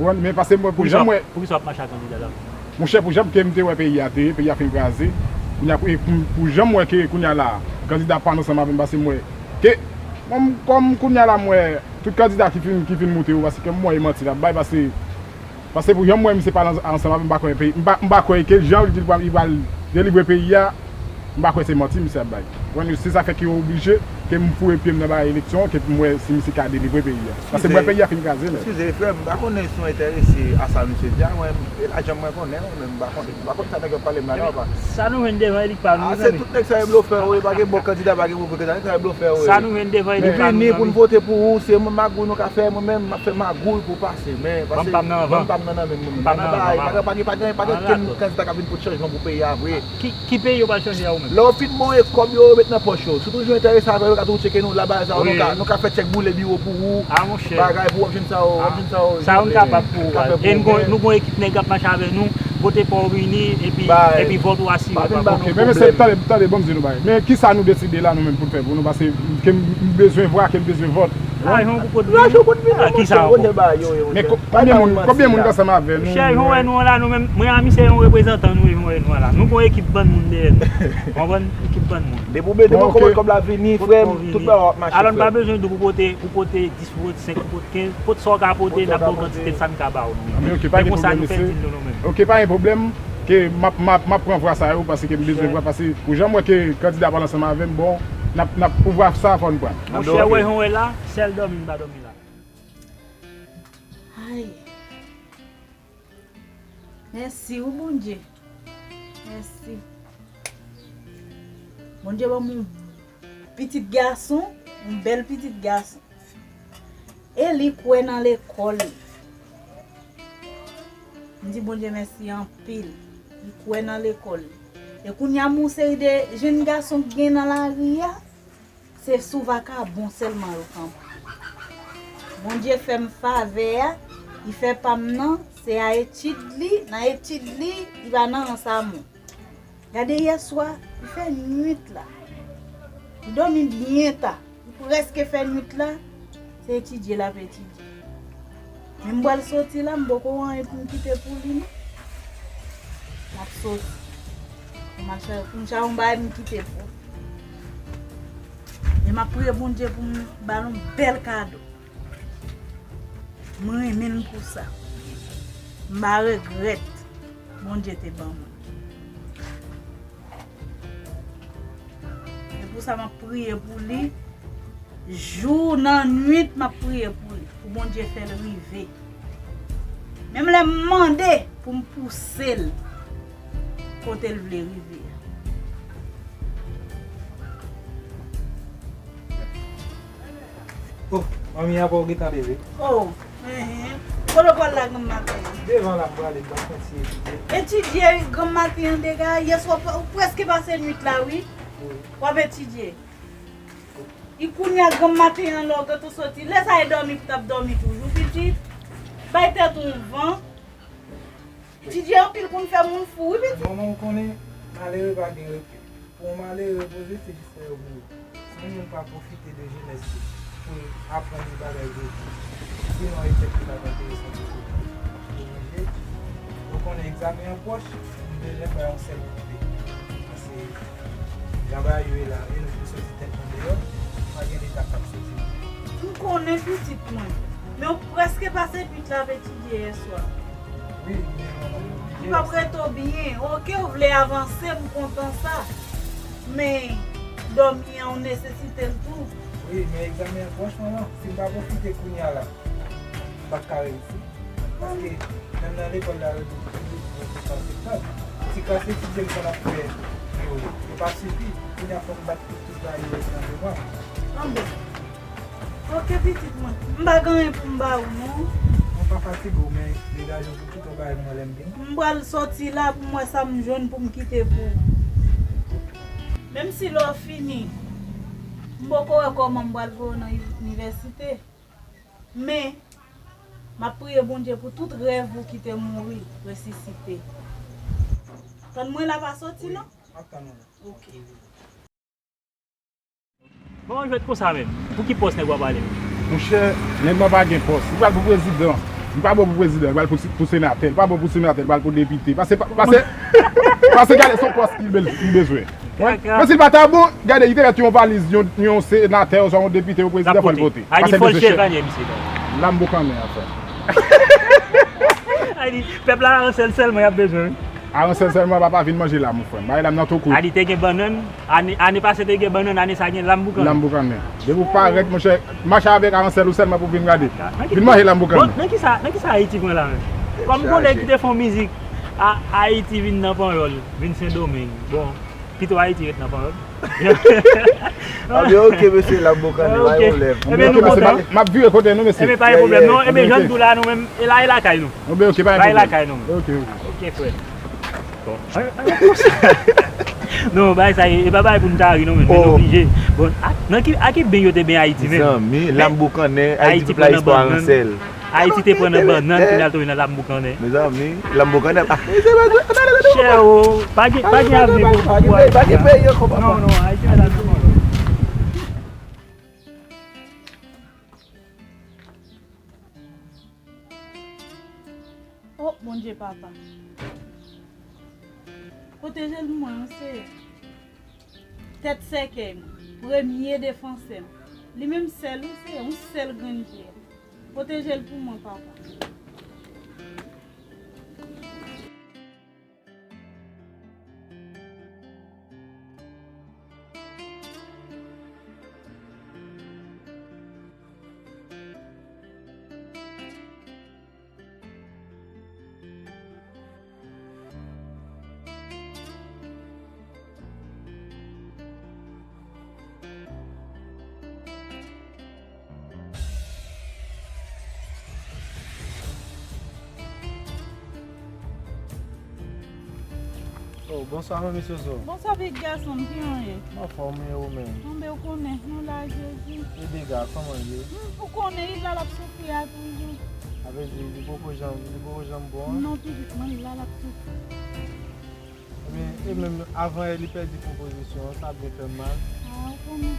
Ou konprann? Men paske mwen, pou jan mwen. Poukisa w ap mache ak kandida la? Monchè, pou jan ke m te wè peyi a te ye, peyi a fin kraze. Kounye a, pou, pou, pou jan m wè ke kounye a la, kandida pa ansanm avè m, paske m wè ke, mwen, kòm kounye a la, m wè tout kandida ki fin, ki fin moute yo, paske m wè e manti l ap bay, paske Paske pou jan m wè misye pale ansanm avè m, m pa kwè peyi, m pa, m pa kwè ke jan li di l pral, li pral delivre peyi a, m pa kwè se manti misye ap bay. Konprann? Se sa fè ke oblije ke m foure pye m nan bagay eleksyon, ke pou m wè si misye ka delivre peyi a. Paske m wè peyi a fin kraze nèt. Eskize, frè m, m pa konnen si w enterese a sa misye di a, mwen, e lajan mwen konnen, mwen menm, m pa konnen. M pa konn sa nèg yo ap pale m la, non, pa. Sa nou jwenn devan eli k pa nou, mezanmi. Ah, se tout nèg sa yo blofè, wi, pa gen bon kandida, pa gen move kandida, nèg sa yo blofè, wi. Sa nou jwenn devan eli k pa nou, mezanmi. Vini pou n vote pou ou, se magouy nou ka fè, mwen menm, m ap fè magouy pou pase, men, paske, ban m pa m nan, ban m pa m nan, nan men m, mwen menm. M pa m nan, pa gen, pa gen, pa gen kenn kandida k ap vin pote chanjman pou peyi a vre. Ki, ki peyi yo pral chanje a ou menm? Lè yo fin monte kòb yo, yo met nan pòch yo. Si w toujou enterese avè yo, yo ka toujou tcheke nou, la bagay sa yo, nou ka, nou ka fè tchèk boule biwo pou ou. Ah, monchè. Bagay pou w ap jwenn sa yo, w ap jwenn sa yo. Sa yo n kapab pou ou. E nou gon, nou gon ekip nèg k ap mache avè nou, kote pa w vini, epi, epi vòt ou asire. Ok, men mesye, tande, tande, ban m di nou bagay. Men kisa nou deside la nou menm pou n fè pou nou, paske ke m bezwen vwa, ke m bezwen vòt. Lajan pou kote vini. Lajan pou kote vini, monchè. Kisa ankò? Men konbyen moun, konbyen moun k ansanm avè nou? Monchè, jan w wè nou an la, nou menm, mwen a misye yon reprezantan nou, jan w wè nou an la. Nou gon ekip bann moun dèyè nou. Konprann? Ekip bann moun. Depi w bezwen kòb la vini, frè m, tout bagay w ap mache, frè m. Alò, n pa bezwen di w pou pote, pou pote dis, pou pote senk, pou pote kenz, pote sa w ka pote, n ap ba w kantite sa n ka ba w, nou menm. Men ok, pa gen pwoblèm, mesye. Ok, pa gen pwoblèm, ke m ap, m ap, m ap pran vwa sa yo, paske m bezwen vwa, paske pou jan m wè ke kandida pale ansanm avè m, bon, n ap, n ap, pou vwa sa, fò n pran. Monchè, wè jan w wè la, sèl dòmi m pa dòmi la. Ay. Mèsi wi, Bondye. Mèsi. Bondye ban m yon pitit gason, yon bèl pitit gason. E li kwè nan lekòl li. M di Bondye mèsi anpil. Li kwè nan lekòl li. E kounye a, m wè yon seri de jenn gason k gen nan lari a, se sou vakabon sèlman yo kanpe. Bondye fè m favè a, li fè pa m nan, se a etid li, nan etid li, li pa nan rans a mwen. Gade yèswa, li fè nwit la. Li dòmi byen ta. Li prèske fè nwit la, se etidye l ap etidye. Men m pral soti la, m poko anyen pou m kite pou li, non. M ap soti. M al chèche, pou m chèche yon bagay pou m kite pou li. E m ap priye Bondye pou m ba l yon bèl kado. Mwen renmen l pou sa. M pa regrèt Bondye te ban mwen. E pou sa m ap priye pou li. Jou nan nwit m ap priye pou li. Pou Bondye fè l rive. Menm lè m mande pou m pouse l kote l vle rive a. Oh, manmi apa w gentan leve? Oh, enhen. Kote w pral la granm maten an? Devan la m prale, m pral fè ti etidye. Etidye granm maten an dega, yèswa w prèske pase nwit la wi. Wi. W ap etidye. E kounye a granm maten an lè w gentan soti, lè sa e dòmi pou t ap dòmi toujou pitit. Bay tèt ou yon van. Etidye anpil konn fè moun fou wi pitit. Manman w konnen malere pa gen repi. Pou yon malere repoze se jis lè yo mouri. Si yon moun pa pwofite de jenès li pou l aprann yon bagay jodi, sinon e tèt li pa t enterese pou korije. Ou konnen egzamen an pwòch, m bezwen fè yon sèl koute. Paske jan bagay yo ye la, e nou fin soti tèt nou deyò, pa gen leta k ap soti. M konnen pitit mwen, men w prèske pase nwit la ap etidye yèswa. Wi, men manman, m oblije. Li p ap rete w byen. Oke, w vle avanse, m kontan sa. Men dòmi an, w nesesite l tou. Wi, men egzamen an pwòch, manman. Si m pa pwofite kounye a la, m p ap ka reyisi. Paske menm nan lekòl la, yo di, yo di, yo di sa se tan. Ti klas etidye m konn ap fè yo, yo pa sifi. Kounye a, fò m bat tout, tout bagay yo nan memwa. Anben. Oke, pitit mwen. M pa gen anyen pou m ba ou, non. Mwen pa fatige w, men degaje w pou kite yon bagay mwen lè m vini. M pral soti la pou m wè sa m jwenn pou m kite pou ou. Menm si lè w fini, m poko wè kòman m pral voye w nan inivèsite. Men, m ap priye Bondye pou tout rèv ou ki te mouri resisite. Tann mwen la, pa soti, non? M ap tann ou la. Oke. Bon, jwèt konsa menm. Pou ki pòs nèg w ap ale menm? Monchè, nèg mwen pa gen pòs. Li pral pou prezidan. Li pa bon pou prezidan, li pral pou, pou senatè. Li pa bon pou senatè, li pral pou depite. Pase, pase, pase gade son pòs li, li bezwen. Mwen, mwen si l pa ta bon, gade, li te mèt yon valiz, yon, yon senatè, oswa yon depite, yon prezidan, fò l vote. Pase l bezwen chèf. La m boukannen afè. Sa di, pèp la aransèl sèlman y ap bezwen, wi. Aransèl sèlman, papa, vin manje la, mon frè m. Bagay la m nan tou kou. A di te gen bannann, ane, ane pase te gen bannann, ane sa gen lam boukannen. Lam boukannen. Depi w parèt, monchè, mache avèk aransèl ou sèlman pou vin gade. Vin manje lam boukannen. Bon, nan ki sa, nan ki sa Ayiti pran la menm? Kòm gon nèg ki te fè yon mizik, a, Ayiti vin nan Panyòl, vin Sendomeng. Bon, pito Ayiti ret nan Panyòl. Ebyen, oke, mesye, lam boukannen, pa gen pwoblèm. Ebyen, nou kontan. M ap vire kote nou, mesye. Ebyen, pa gen pwoblèm, non. Ebyen, jan n di w la, nou menm, e la, e lakay nou. Ebyen, oke, pa gen pwoblèm. Lakay nou. Oke, oke. Oke, frè. Bon. Non, bagay sa, e pa bagay pou n ta ri, non, men, men nou oblije. Bon, a, nan ki, a ki ben yo te ben Ayiti menm? Zanmi, lam boukannen, Ayiti te pran nan bannann. Ayiti te pran nan bannann, kounye a l tonbe nan lam boukannen. Mezanmi, lam boukannen pa. Chè o, pa gen, pa gen avni pou, pa gen, pa gen peyi ankò, papa. Non, non, Ayiti nan lam boukannen. O, Bondye papa. Pwoteje l pou mwen, wi, Seyè. Tèt sèkèy mwen, premye defansè m. Li menm sèl, wi, Seyè, yon sèl grenn pyè. Pwoteje l pou mwen, papa. Oh, bonswa, manmi Soso. Bonswa, pitit gason m, kijan w ye? M anfòm, e ou menm? Anben, ou konnen, nou la, Jezi. E dega, kòman l ye? Hmm, ou konnen, li la, l ap soufri a toujou. Sa vle di, li poko janm, li poko janm bon an? Non, pitit mwen, li la, l ap soufri. Ebyen, e menm avan yè li pèdi konpozisyon an, sa byen fè m mal. A, ou konnen.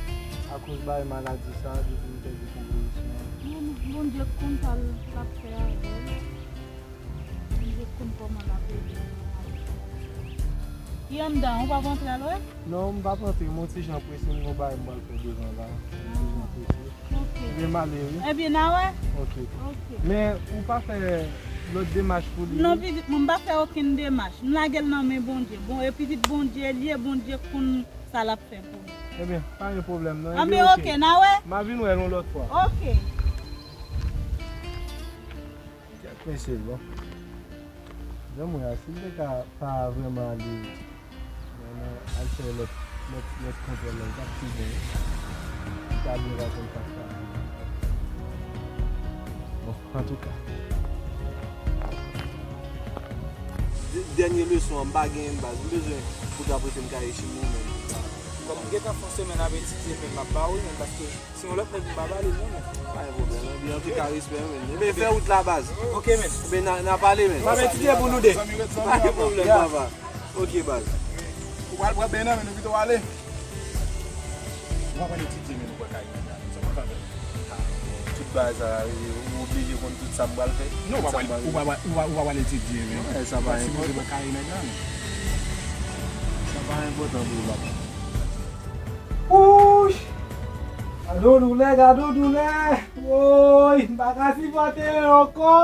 Akoz bay maladi sa, depi li pèdi konpozisyon an. Non, non, Bondye konn sa l ap fè avè l. Bondye konn kòman l ap ede l. Li anndan, ou p ap antre al wè? Non, m p ap antre, m on ti jan prese, m gon bagay m pral fè devan la. M on ti jan prese. Ok. Ebyen, m ale, wi. Ebyen, n a wè. Ok. Ok. Men, ou pa fè lòt demach pou li? Non, pitit mwen, m pa fè okenn demach. M lage l nan men Bondye. Bon, e pitit Bondye li ye, Bondye konn sa l ap fè pou li. Ebyen, pa gen pwoblèm, non. Anben, ok, n a wè. M a vin wè l yon lòt fwa. Ok. Kèt mesye, bon. Granmoun an, si l te ka pa vrèman ale, vrèman al fè lòt, lòt, lòt kontwòl la, li t ap pi byen. Li ta byen rakonn sa sa. Bon, antouka. Dè-, dènye leson an, m pa genyen baz. M bezwen pou ta prete m kaye chimè menm. Kòm m gentan fè yon semèn ap etidye, men m ap ba ou, men paske se yon lòt nèg m pa pale, non, men. Pa gen pwoblèm, men. Antouka, respè, men. Ebyen, fè wout la, baz. Ok, men. Ebyen, n a, n a pale, men. M ap etidye pou nou de. Pa gen pwoblèm, papa. Ok, baz. Ou pral pran ben nan men nou, pito w ale. Ou pa pral etidye, men nou pral kay nèg la. Sa w pral fè? Tout bagay sa, ou oblije konn tout sa m pral fè. Non, ou pa pral, ou pa pral, ou pa, ou pa pral etidye, men. Wi, sa pa enpòtan. Ou pa sipoze pral kay nèg la, men. Sa pa enpòtan pou ou, papa. Wouch! Gade yon doulè, gade yon doulè! Woy, m pa ka sipòte l ankò!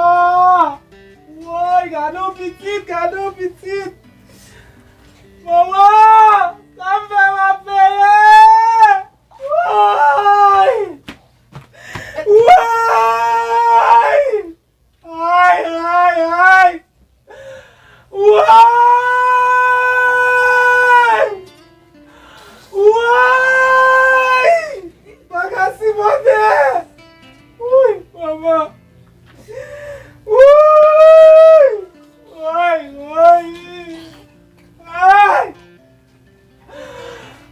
Woy, gade yon pitit, gade yon pitit! Manman, sa m fè m ap peye! Woy! Woy! Ay, ay, ay! Woy! Woy! Pa ka sipòte! Woy, manman! Woy! Woy, woy! Ay!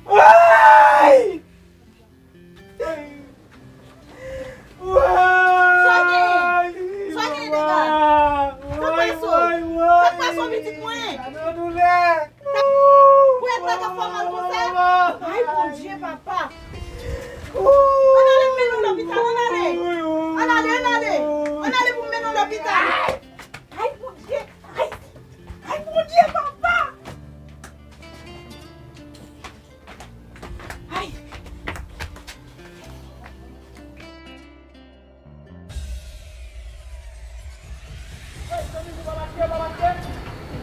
Ay! Sa genyen? Sa genyen, dega? Sa k pase w? Sa k pase w, pitit mwen? Pou èt la ka fè w mal konsa? Ay, Bondye, papa! Ann ale, m mennen w lopital, ann ale! Ann ale, ann ale! Ann ale pou m mennen w lopital! Ay, Bondye! Ay! Ay, Bondye, papa! Ay!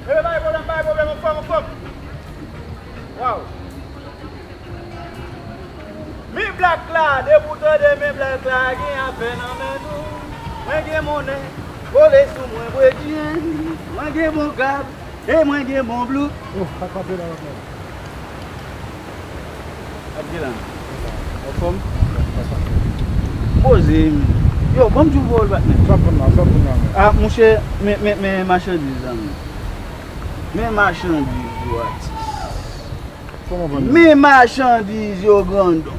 Ebyen, pa gen pwoblèm, pa gen pwoblèm, anfòm, anfòm. Waw. Mi Black la, depi w tande Men Black la, gen afè nan men nou. Mwen gen monnen, kole sou mwen, bredyen. Mwen gen bon kab, e mwen gen bon blues. Oh, pa kanpe la, la. Ap gen la. Anfòm? Poze m. Yo, ban m di w pawòl, patnè. Sa p vin la, sa p vin la, men. Ah, monchè, men, men, men machandiz la, men. Men machandiz yo, atis. Kòman vann yo? Men machandiz yo, grandon.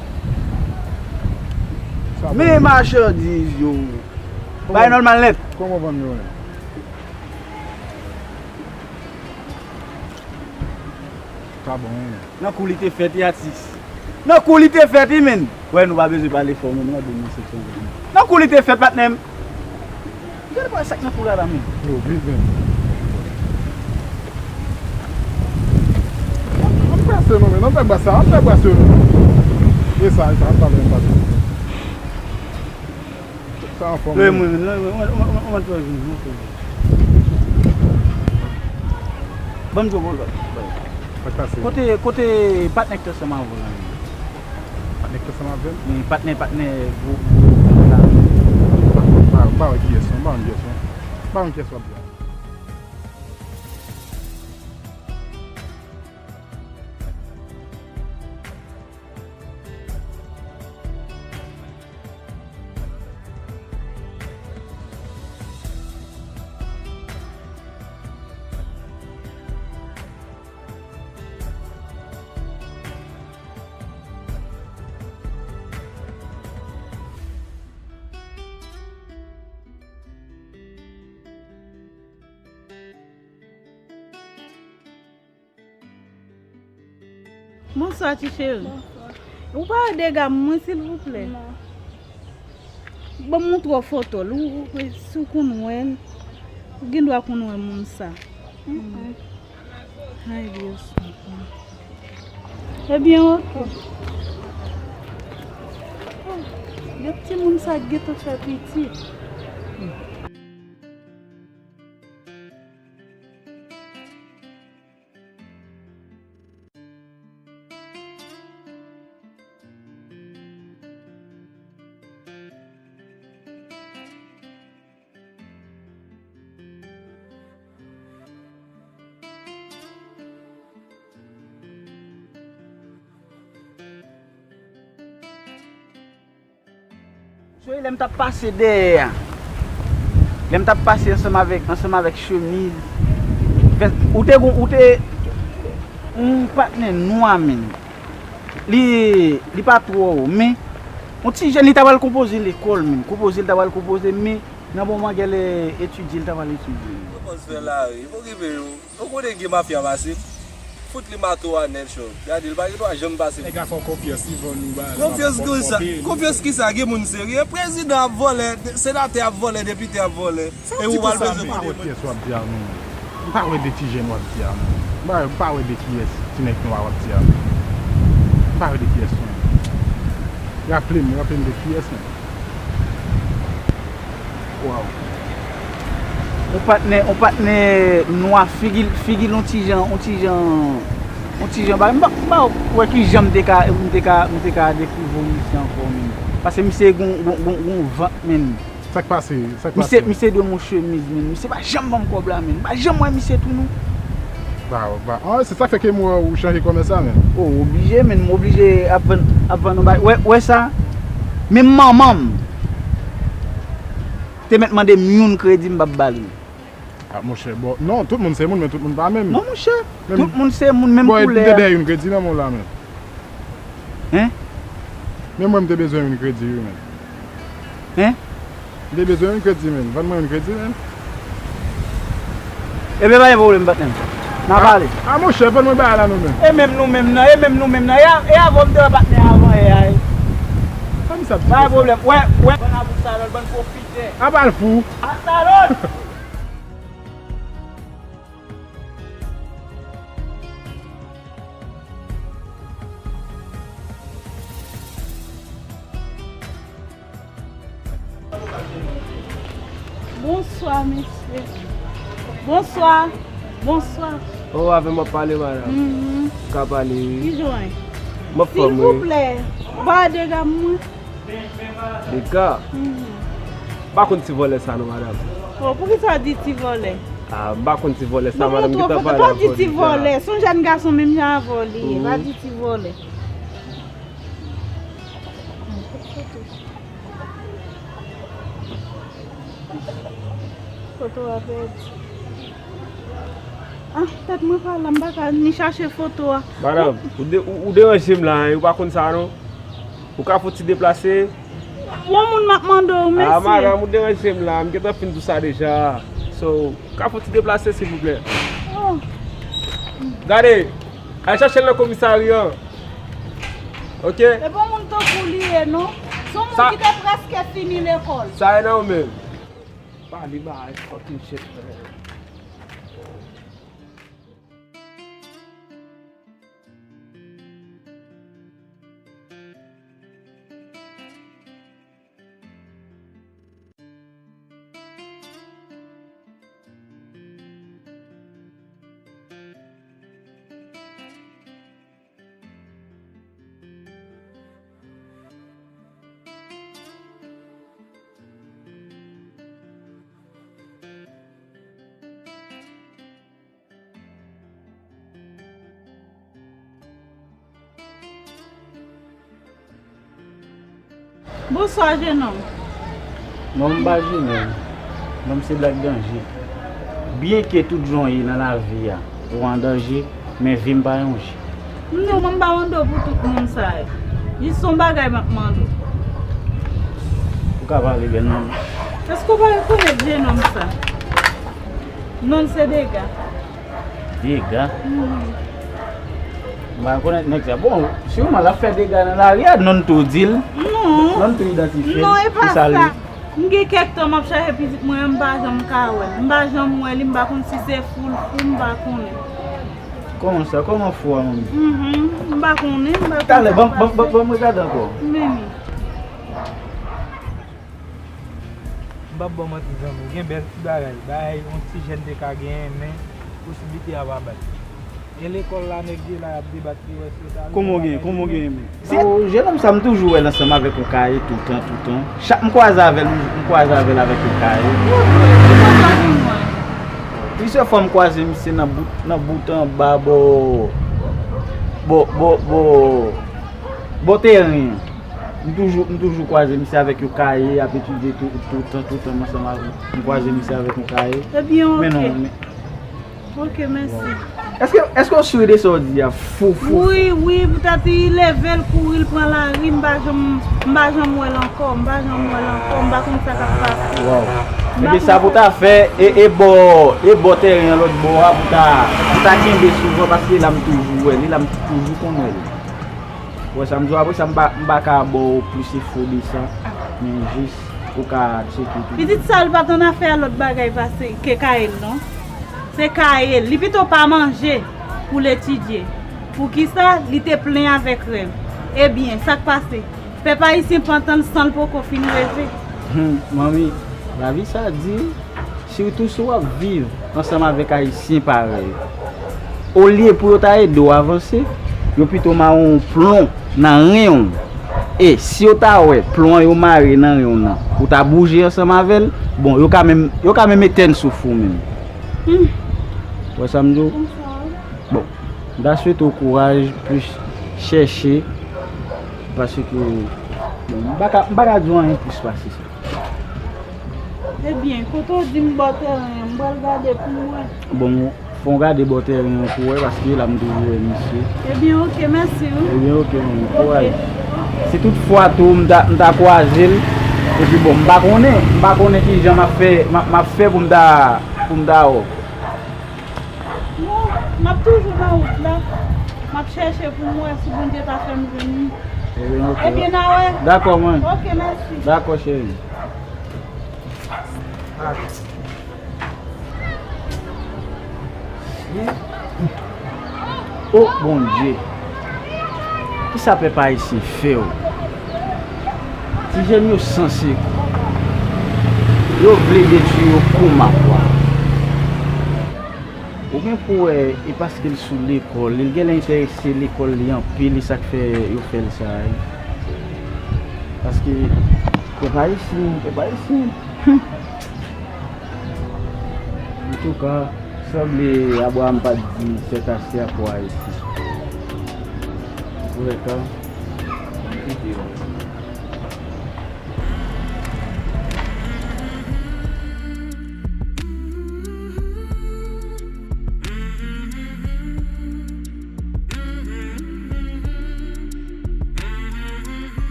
Sa bon. Men machandiz yo. Kòman, bay nòmal nèt. Kòman vann yo, men? Sa bon, wi. Nan kou li te fèt, wi, atis. Nan kou li te fèt, wi, men. Wè, nou pa bezwen pale fò, men, nou ap demanse fò, men. Nan kou li te fèt, patnè m. Gade pa sa k nan kou la, la, men. Yo, viv, men. Ann, ann pase, non, men. Ann fè brasa, ann fè brasa, non. E sa, e sa, ann pale, ann pale. Sa anfòm, wi, wi. Mwen, mwen, mwen, mwen, mwen, mwen, mwen, mwen, mwen. Ban m di w, bro. Sa k pase? Kote, kote patnè k te ansanm avè w la, men? Patnè k te ansanm avè m? Wi, patnè, patnè, gwo, gwo, gwo la. M pa, m pa wè kiyès, non, m pa konn kiyès, non. M pa konn kiyès w ap di a. Bonswa, ti cheri. Bonswa. Ou pa wè dega mwen, silvouplè? Non. Ban m montre w foto l. Ou, ou, si w konn wè l, ou gen dwa konn wè moun sa. Mm-mm. Ay, Dye sou. Ebyen, oke. Gad timoun sa gentan fè pitit. Cheri, lè m t ap pase dèyè a, lè m t ap pase ansanm avèk, ansanm avèk chemiz, vès, ou te gon, ou te yon patnè nwa, men. Li, li pa twò wo, men yon ti jèn, li ta pral konpoze lekòl, men. Konpoze, li ta pral konpoze, men nan moman gèlè etidye, li ta pral etidye. Yo pòz fè lari, okipe yo. Ou konnen gen mafya pase. Fout li mato a nèt, cho. Gade, li pa gen dwa janm pase. Nèg la fè w konfyans, li vann ou bagay. Konfyans ki sa? Konfyans ki sa? Gen moun serye. Prezidan ap vòlè, senatè ap vòlè, depite ap vòlè. E ou pral bezwen kote moun. M pa wè kiyès w ap di a, non. M pa wè de ti jèn w ap di a, non. M pa, m pa wè de kiyès ti nèg nwa w ap di a, non. M pa wè de kiyès, non. Raple m, raple m de kiyès, non. Waw. On patnè, on patnè nwa, figi l, figi l on ti jan, on ti jan, on ti jan bagay. M pa, m pa wè ki jan m te ka, m te ka, m te ka dekri misye ankò, men. Paske misye gon, gon, gon, gon vant, men. Sa k pase? Sa k pase? Misye, misye dwe m on chemiz, men. Misye pa janm ban m kòb la, men. M pa janm wè misye tou, non. Ba, ba. Ah, se sa k fè ke m wè ou chanje kòmès la, men. Oh, oblije, men. M oblije ap vann, ap vann yon bagay. Wè, wè sa? Menm manman m te mèt mande m yon kredi, m p ap ba l. Ah, monchè, bon. Non, tout moun se moun, men tout moun pa menm. Non, monchè. Tout moun se moun, menm koulè. Bon, m te dèyè yon kredi nan men w la, men. Hein? Men mwen, m te bezwen yon kredi, wi, men. Hein? M te bezwen yon kredi, men. Vann mwen yon kredi, men. Ebyen, pa gen pwoblèm, patnè. N a pale. Ah, monchè, vann mwen bagay la, nou menm. E menm nou menm nan, e menm nou menm nan. E a, e avè w m te wè patnè avan yè a, e. Sa misye ap di konsa? Pa gen pwoblèm. Wè, wè. Bann abou sa, lòt bann pwofitè. A pa l fou. A salon! Bonswa, mesye. Bonswa. Bonswa. Oh, avè m w ap pale, madanm. Mhm. Ou ka pale, wi. Kijan w ye? M anfòm, wi. Silvouplè, ba dega mwen. Dega? Mhm. M pa konn ti vòlè sa non, madanm. Oh, poukisa w di ti vòlè? Ah, m pa konn ti vòlè sa, madanm, m gentan pale avè w deja. Pa di ti vòlè, se yon jèn gason menm jan avè w li ye, pa di ti vòlè. Foto a pèdi. Ah, tèt mwen pa la, m pa ka ni chache foto a. Madanm, ou de-, ou, ou deranje m la, hein, ou pa konn sa non. Ou ka fouti deplase? Yon moun m ap mande w, mèsi. Ah, madanm, ou deranje m la, m gentan fin di w sa deja. So, ou ka fouti deplase, silvouplè? Oh. Gade, al chache l nan komisarya. Ok? E pa moun tankou li ye, non. Se yon moun ki te prèske fini lekòl. Sa e nan ou menm. Pale bagay fucking shit, man. Bonswa, jenòm. Non, m pa jenòm. Non, m se Black Danje. Byenke tout jan w ye nan lavi a, ou an danje, men vi m pa yon je. M di w, mwen m pa mande w pou tout moun sa yo. Jis yon bagay m ap mande w. Ou ka pale bèl non. Èske w pa rekonèt jenòm sa? Non l se Dega. Dega? Mhm. M pa rekonèt nèg sa. Bon, siman l ap fè dega nan lari a, non l tou di l. Non. Non l tou idantifye l. Non, e pa sa. M gen kèk tan m ap chache pitit mwen an, m pa janm ka wè l. M pa janm wè li, m pa konn si se fou l fou, m pa konnen. Kòman sa? Kòman fou a, manmi? Mhm, m pa konnen, m pa konnen. Talè, ban, ban, ban, ban m regade ankò. Mimi. M p ap ba w manti, zanmi, gen bèl ti bagay. Bagay yon ti jèn te ka genyen, men posiblite a pa bay. E lekòl la, nèg yo la, y ap debat pou yo wè si yo ta rive. Kòman w genyen? Kòman w genyen, men? O, jenòm sa, m toujou wè l ansanm avèk yon kaye toutan, toutan. Chak m kwaze avè l, m, m kwaze avè l avèk yon kaye. Plizyè fwa m kwaze misye nan bout, nan bout anba bò, bò, bò, bò, bò teren an. M toujou, m toujou kwaze misye avèk yon kaye, ap etidye tou, toutan, toutan, m ansanm avè l. M kwaze misye avèk yon kaye. Ebyen, men non, oke. Men, oke, mèsi. Èske, èske w si de sa w di a? Fou, fou, fou. Wi, wi, poutèt li leve, l kouri, l pran lari, m pa janm, m pa janm wè l ankò, m pa janm wè l ankò, m pa konn sa k ap pase. Waw. Ebyen, sa pou ta fè, e, e bò, e bò teren an lòt bò a, pou ta, pou ta kenbe souvan, paske la m toujou wè li, la m toujou konn wè li. Wè sa m di w, apre sa, m pa, m pa ka ba w plis enfo de sa, men jis ou ka tcheke tou. Pitit sa, l pa t annafè a lòt bagay pase ke kaye l, non. Se kaye l. Li pito pa manje pou l etidye. Poukisa? Li te plen avèk rèv. Ebyen, sa k pase? Pèp ayisyen pantan l san l poko fin reve. Hum, manmi, lavi sa di. Sitou si w ap viv ansanm avèk Ayisyen parèy ou. Olye pou yo ta ede w avanse, yo pito mare yon plon nan ren w. E si yo ta wè plon an yo mare nan ren w nan, ou ta bouje ansanm avè l, bon, yo ka menm, yo ka menm etèn souf ou menm. Hmm. Ou wè sa m di w? Bon, m ta swete w kouraj, plis chèche, paske, bon, m pa ka, m pa ka di w anyen plis pase sa. Ebyen, kote w di m bò teren an, m pral gade pou m wè. Bon, fò w gade bò teren an pou w wè, paske la m toujou wè misye. Ebyen, oke, mèsi wi. Ebyen, oke, manmi, kouraj. Si tout fwa tou m ta, m ta kwaze l, epi bon, m pa konnen, m pa konnen kijan m ap fè, m ap, m ap fè pou m ta, pou m ta wè w. Bon, m ap toujou nan wout la. M ap chèche pou m wè si Bondye ta fè m jwenn li. Ebyen, oke. Ebyen, n a wè. Dakò, manmi. Oke, mèsi. Dakò, cheri. O Bondye, kisa pèp ayisyen fè w? Ti jèn yo sanse yo vle detwi yo kouman kwa. Ou gen pou wè, e paske l sou lekòl, li genlè enterese lekòl li anpil, e sa k fè yo fè l sa, wi. Paske, pèp ayisyen, pèp ayisyen. Antouka, sanble Abraram pa t di sèt ase a pou Ayiti. Antouka,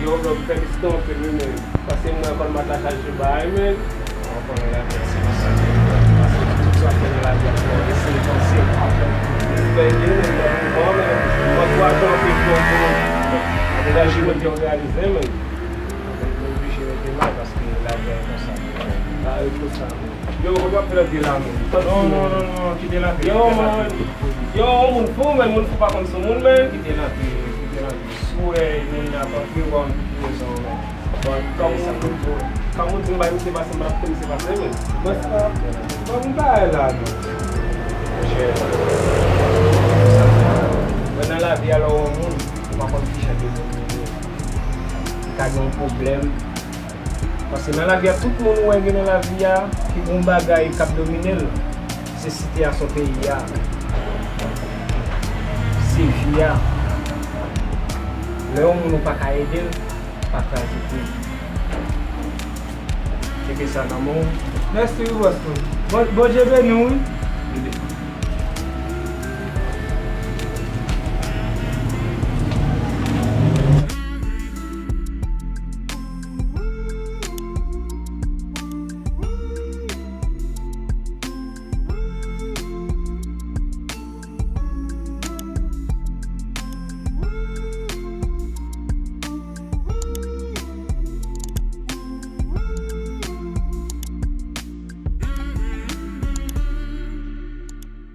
Yo, bro, m felisite w anpil, wi, men. Paske m wè kòlmat la chaje bagay, men. Ou konnen lavi a se konsa. Paske tout sa k fè nan lavi a, fò w eseye panse avan. Fè ede, men, nan moman, men, m ankouraje w anpil pou, pou, pou, pou reyalize, men. Ou oblije rete la, paske lavi a e konsa. Sa e konsa, men. Yo, ou t ap fè lòt de la, men. Non, non, non, non, kite la. Yo, man. Yo, yon moun fou, men moun fou pa konn sou moun, men. Kite la, kite la. Si w wè moun nan ap antre, w ap antre pou rezon, men. Bon, kòm ou, kòm ou di m bay misye pase, m pa t ap fè misye pase, men. Bon, sa, bon, m pa la, non. Monchè, mwen nan lavi a, lè w wè yon moun, ou pa konn ki jan de moun li ye. Li ka gen yon pwoblèm. Paske nan lavi a, tout moun ou wè gen nan lavi a, ki gen yon bagay k ap domine l, se sitiyasyon peyi a, se vi a. Lè yon moun ou pa ka ede l, pa kraze kò w. Kite sa nan men w. Mèsi wi, bòs mwen. Bon, Bondye beni w, wi.